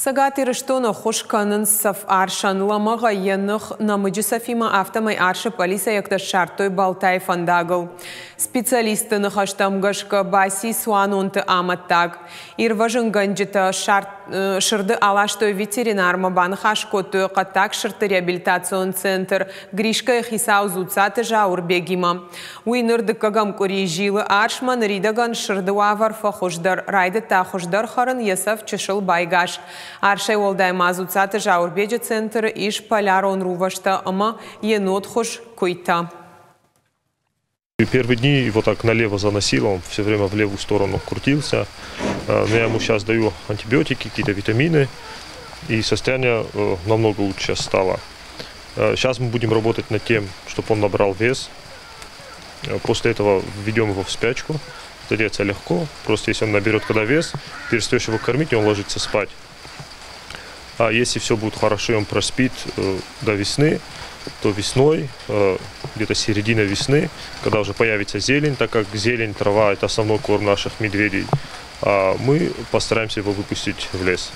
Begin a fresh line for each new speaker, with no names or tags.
Цӕгат Ирыстоны ӕххуыс кӕнынц цӕф арсӕн. Лӕмӕгъӕй йӕ ных нӕмыджы цӕфимӕ, афтӕмӕй арсы пъӕлицӕйӕгтӕ ссардтой Балтайы фӕндагыл. Специалистты ныхӕстӕм гӕсгӕ, баци цуанонты амӕттаг. Ирвӕзынгӕнджытӕ сырды аластой ветеринармӕ, баныхас кодтой хъӕддаг сырдты реабилитацион центр Гришкӕйы хицау Дзуццаты Зауырбегимӕ. Уый ныр дыккӕгӕм къуыри зилы арсмӕ, ныридӕгӕн сырды уавӕр фӕхуыздӕр, райдыдта хуыздӕр хӕрын, йӕ цӕф чысыл байгас. Арсӕй уӕлдай ма Дзуццаты Зауырбеджы центры ис полярон рувӕстӕ ӕмӕ енотхуыз куыйтӕ.
Первые дни его так налево заносило, он все время в левую сторону крутился. Но я ему сейчас даю антибиотики, какие-то витамины, и состояние намного лучше стало. Сейчас мы будем работать над тем, чтобы он набрал вес. После этого введем его в спячку. Это делается легко. Просто если он наберет когда вес, перестаешь его кормить, и он ложится спать. А если все будет хорошо, и он проспит до весны, то весной, где-то середина весны, когда уже появится зелень, так как зелень, трава – это основной корм наших медведей, мы постараемся его выпустить в лес.